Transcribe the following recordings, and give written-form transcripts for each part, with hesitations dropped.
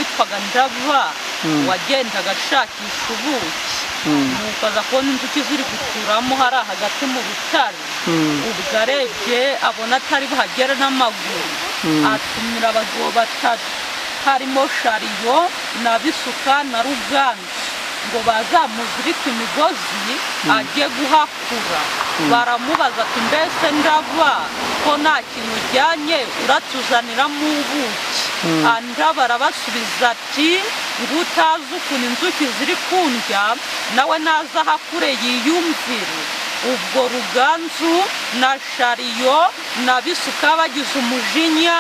witwaga Ndaba wagendaga ashakisha ubuki, nuko aza kubona inzuki ziri guturamo hari hagati mu rutare. Ubwo arebye abona atari buhagere n'amaguru, atumira abagabo batatu harimo Shariyo na Bisuka na Ruganzu ngo bazamuzirike imigozi ajye guhakura. Baramubaza ati: "Mbese Ndaba, ko nta kintu ujyanye, uratuzaniramo ubuki?" Ndaba arabasubiza ati: "Ngo utazi ukuntu inzuki ziri kundya, nawe naza ahakure yiyumvire." Ubwo Ruganzu na Shariyo na Bisuka bagize umujinya,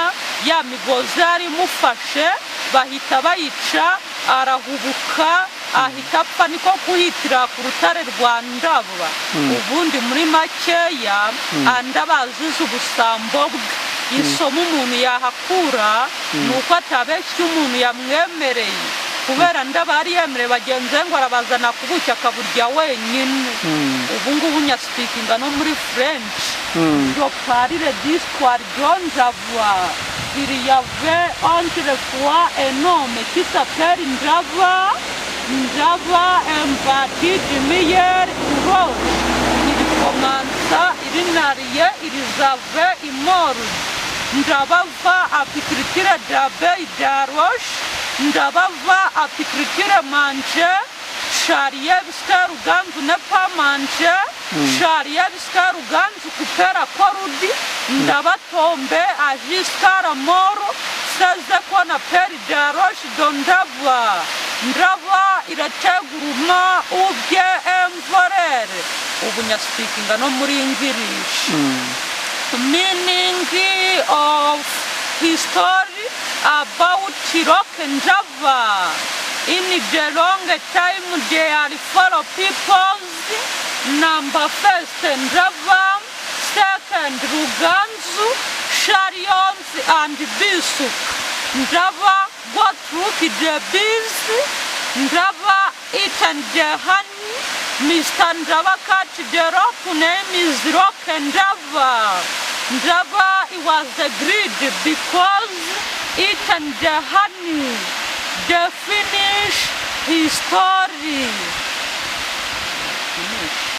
ya migozi yari imufashe bahita bayica, arahubuka ahita apfa, niko kuhitira ku rutare rwa Ndaba. Ubundi muri makeya, Ndaba azize ubusambo bwe. Isomo umuntu yahakura ni uko atabeshya umuntu yamwemereye, kubera Ndaba yari yemereye bagenzi be ngo arabazana kubuki, akaburya wenyine. Ubu ngubu nyaspeakinga no muri French. Je parle d'histoire de Ndaba. Il y avait autrefois un homme qui s'appelle Ndaba. Ndaba inventé du miel rouge. Il commença, il n'arriait, ils avaient mort. Ndaba va apiculture d'abeilles de roche. Ndaba va apiculture manger. Charier Bisika Ruganzu ne pas manger. Charier Bisika Ruganzu couper la corde. Ndaba tombe à jusqu'à la mort. C'est ce qu'on appelle de roche de Ndaba. Ndaba irateguruma ubye un voleur. Ubu nyaspeakinga no muri English. Meaning of history about Rock Ndaba. In the long time there are four peoples. Number first Ndaba, second Ruganzu, Sharions and Bisuk. Ndaba go took the bees. Ndaba eaten the honey. Mr. Ndaba cut the rope, name is Rock Ndaba. Ndaba, it was the greed because eaten the honey. The finish his story. Finish.